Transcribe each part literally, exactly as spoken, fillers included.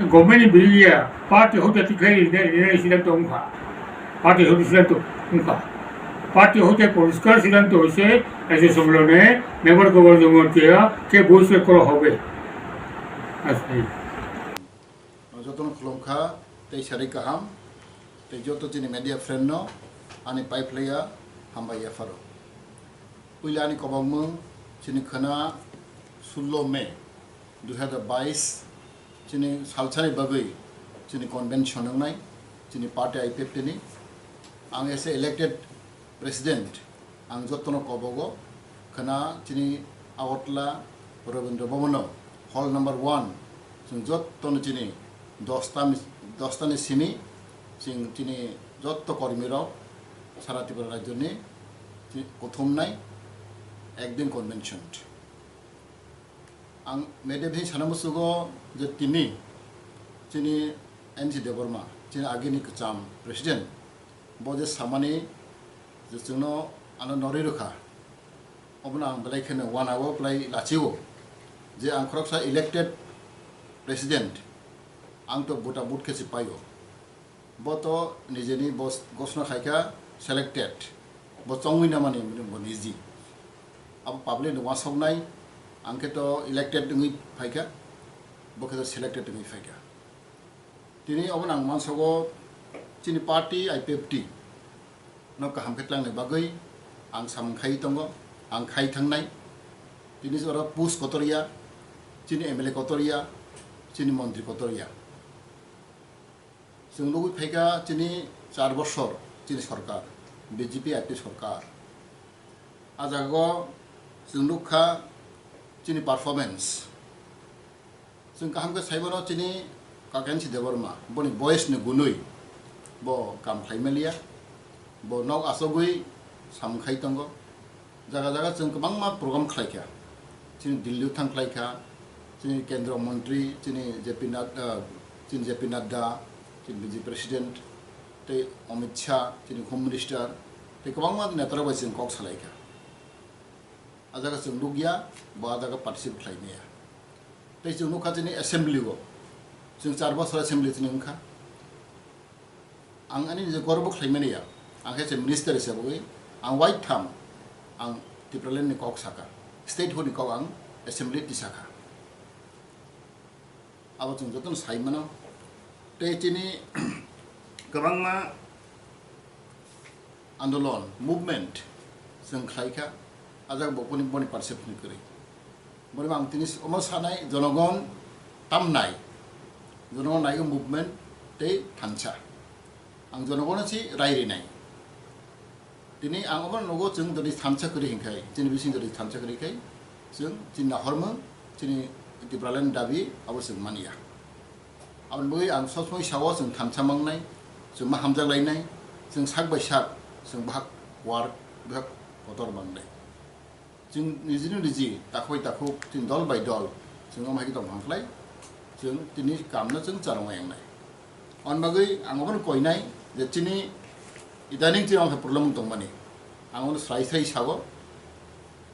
Government ni bilia party hote tikhlai rinai rinai siddhanto wngkha. Party hote siddhanto wngkha. Party hote poriskar siddhanto hoise S S Somlone member governor jomon tiya ke voice koro hobe. Asai. Jotono khulumkha tei sari kaham tei joto chini media friend no ani pai phlaiya hambai yapharo. Puila ani kobangmung chini khwna sullo May dui hazar bais, chini salsani bagwi chini convention wngnai, chini party I P F T ni. Ang as a elected president, ang jotono kobogo khwna chini Agartala Rabindra Bhavan o hall number one, chwng jotono chini dosta ni, dosta ni simi chwng chini joto kormi rok sara Tripura rajyo ni kuthumnai ekdin convention. Ang media bini sana musugo je tini chini N C Debbarma, chini agini kwcham president, bo je samani je chwngno ano norwi rwkha, obono ang belai kheno wanao belai lachio je ang khoroksa elected president, ang to buta but khe se paio. Bo to nijeni bos-, gosna khaikha selected. Bo chongwi namani bo niji. Abo public ni wasoknai, ang khe to elected wngwi phaikha, bo khe to selected wngwi phaikha. Tini obo nang mansogo chini party I P F T no kaham khe tlangnai bagwi ang samung khai tongo, ang khai thangnai. Tini oro post kotor ya, chini M L A kotor ya, chini montri kotor ya. Chwng nugwi phaikha chini char bosor chini sorkar, B J P I P sorkar. A jagao chwng nukha chini performance. Chwng kaham khe saimano chini Kakensi Debbarma, boni boyes ni gunwi bo kam khlai maliya, bo nok achogwi samung khai tongo. Jaga jaga chwng kwbangma program khlaikha. Chini Delhi thang khlaikha, chini Kendra Montri, chini J P Nad-, ah, chini J P Nadda, chini B J P President, tei Amit Shah, chini Home Minister, tei kwbangma netarok bai chwng kok salaikha. A jaga chwng nukya, bo a jaga participate khlai maya. Tei chwng nukha chini assembly o, chwng char bosor assembly chini wngkha. Ang ani nijor gorbo khlaimani ya, ang khe se minister hisabwi ang waitham ang Tipraland ni kok saka, statehood ni kok ang assembly tisakha. Abo chwng jotono sai mano. Tei chini kwbangma andolon, movement chwng khlaikha, a jaga bo boni, boni perception kwrwi. Boni ang tini omo sanai, jonogon tamnai, jonogon naigo movement tei thansa. Ang jonogono si rai rinai. Tini ang omo nogo chwng jodi thansa kwrwi hinkhai, chini bising jodi thansa kwrwi khai, chwng chini nahormung, chini Tipraland dabi abo chwng manya. Aboni bagwi ang sob somoi sao chwng thansa mangnai, chwng ma hamjak lainai, chwng sak bai sak, chwng bahak war, bahak kotor mangnai. Chwng nijini niji takhuk bai takhuk, chwng dol bai dol, chwng omo hai khe tong thang khlai, chwng tini kamno chwng charwng yangnai. Aboni bagwi ang obono koinai je chini idaning chini omo hai problem wng tongmani. Ang obono srai srai sao,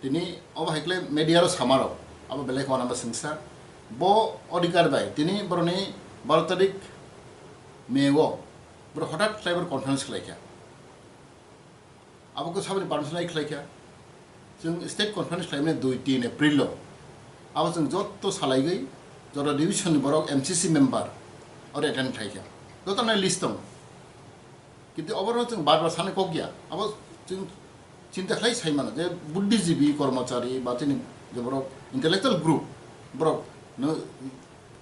tini obo hai khlai media rok samarok, abo belai kheno abo swngsa. Bo odhikar bai tini boroni baro tarik May o borok hothat khlai borok conference khlaikha. Abo khe saboni permission lai khlaikha. Chwng state conference khlaimani dui tin April o. Abo chwng joto salaigwi, joto division ni borok M C C member oro attend khlaikha. Joto nai list tongo. Kintu oborok chwng bar bar sanai kok ya. Abo chwng chinta khlai sai mano je buddhijibi, kormochari ba chini je borok intellectual group borok no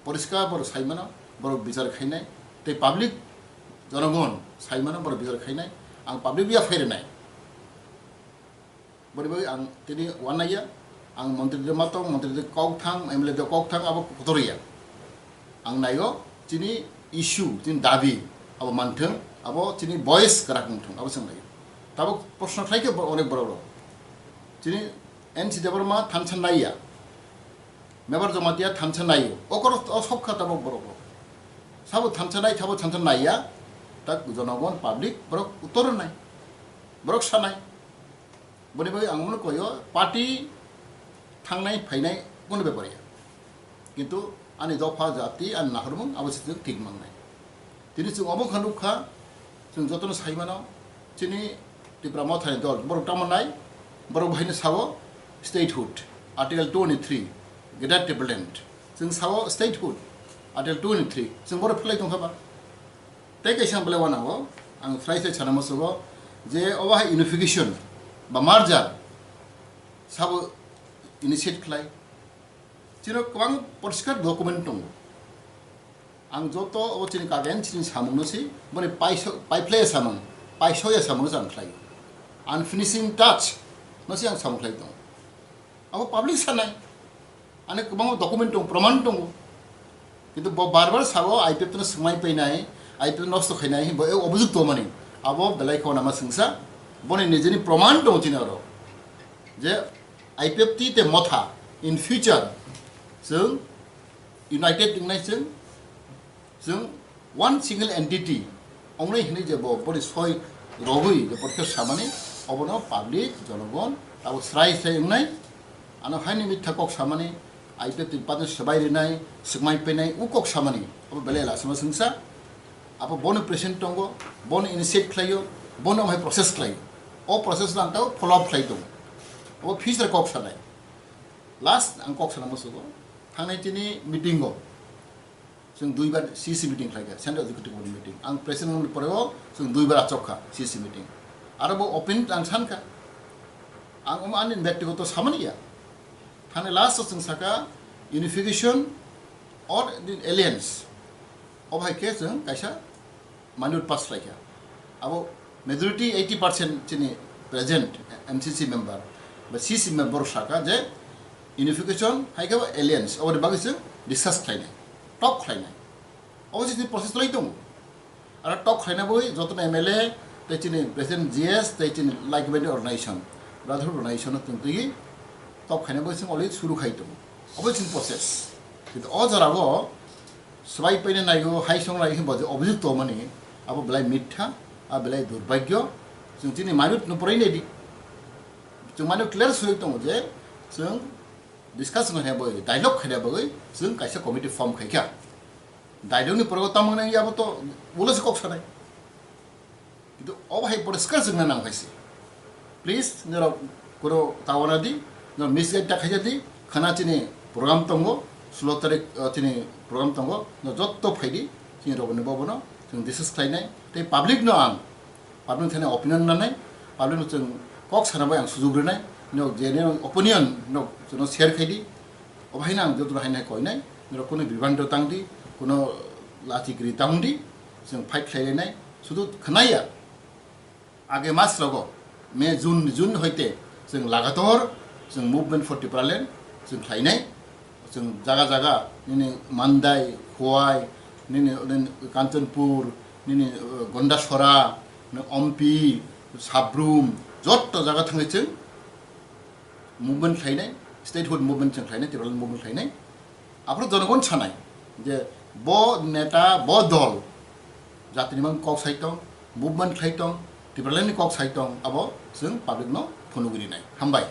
poriskar borok sai mano, borok bichar khainai tei public jonogon sai mano borok bichar khainai, ang public ya phai rwnai. Boni bagwi ang tini uanaiya, ang montri de matong, montri de kok thang, M L A de kok thang, abo kotor ya. Ang naigo chini issue, chini dabi, abo manthung, abo chini voice kwrak wngthung, abo chwng naigo. Tabuk proshno khlai khe bo-, onek borok rok. Chini N C Debbarma thansa naiya, Mebar Jamatia thansa naio, okoro o sok kha tabuk borok rok. Sabo thansa nai, sabo thansa naiya, tak jonogon public borok uttor nai, borok sanai. Boni bagwi ang mano koyo party thangnai phainai kono bepar ya. Kintu Ani dopha jati ani nahormung abo se chwng thik mangnai. Tini chwng obo kha nukha, chwng jotono sai mano, chini Tipra Mothani dol borok tamo nai, borok bahaino sao statehood, Article twenty-three, Greater Tipraland. Chwng sao statehood, Article twenty-three, chwng borok phlai tongkha ba. Tei kaisa belai wanango, ang srai srai sana musugo je obo hai unification ba merger sabo initiate khlai. Chini kwbang poriskar document tongo. Ang joto obo chini kagen chini samungno si, boni paiso-, paiphlaiya samung, paisoya samungno se ang khlai. Ang finishing touch no si ang samung khlai tongo. Abo public sanai. Ani kwbangma document tongo, proman tongo. Kintu bo bar bar sao I P F T no swngmai painai, I P F T nosto khainai, bo e obojukto mani. Abo belai khao nama swngsa, boni nijini proman tongo chini oro. Je I P F T tei Motha in future chwng united wngnai chwng, chwng one single entity wngnai hinwi je bo boni soi rogwi je porikha samani, obono public jonogon abo srai srai wngnai. Ano haini mitha kok samani, I P F T ni pate swbai rinai, swkmai painai, u kok samani, abo belai lasima swngsa. Abo bono present tongo, bono initiate khlaio, bono hai process khlaio. O process no ang tao follow up khlai tongo. Abo future kok sanai. Last ang kok sana musugo, thangnai chini meeting o, chwng duibar C C meeting khlaikha, Central Executive Board meeting. Ang president wngmani poreo chwng duibar achokha C C meeting. Aro bo open ang sankha. Ang omo ani byaktigoto samani ya. Thani last o chwng saka unification or the alliance. Obo hai khe chwng kaisa manut pass khlaikha. Abo majority eighty percent chini present M C C member ba C C member saka je unification hai khe alliance oboni bagwi chwng discuss khlainai, talk khlainai. Obo chini process lai tongo. Aro talk khlaina bagwi jotono M L A tei chini president G S tei chini like-minded organization, brotherhood organization no tongtwi talk khlaina bagwi chwng already suru khai tongo. Obo chini process. Kintu o jorao swbai paina naio, hai song naio hinba je obojukto mani, abo belai mitha, abo belai durbagyo. Chwng chini manut no porai naidi. Chwng manut clear suri tongo je chwng discuss khaina bagwi, dialogue khaina bagwi chwng kaisa committee form khaikha. Dialogue ni pore o tamo nang yabo to ulo se kok sanai. Kintu obo hai poriskar chwngna nang hai se. Please, norok kuro tawana di, norok misguide ta khaija di, khana chini program tongo, sulo tarik, uh, chini program tongo, no jotto phaidi, chini rogoni bobono, chwng discuss khlainai, tei public no ang, public thani opinion nanai, public no chwng kok sana bai ang sujuk rinai, no je ne opinion no chwngno share khaidi, obo haino ang joto haino koinai, norok kuno bibhanto tangdi, kuno lachi gri tangdi, chwng fight khlailainai, sudu khnaya. Age mas rogo, May, June, June hoite chwng lagator chwng Movement for Tipraland chwng khlainai. Chwng jaga jaga nini Mandai, Khowai, nini, nini Kanchanpur, nini, uh, Gondasora, nini Ompi, Sabrum, jotto jaga thangwi chwng movement khlainai, statehood movement chwng khlainai, Tipraland movement khlainai. Aphuru jonogon sanai je bo neta, bo dol jatini mang kok sai tong, movement khlai tong, Tipraland ni kok sai tong, abo chwng public no phunugwi rinai. Hambai.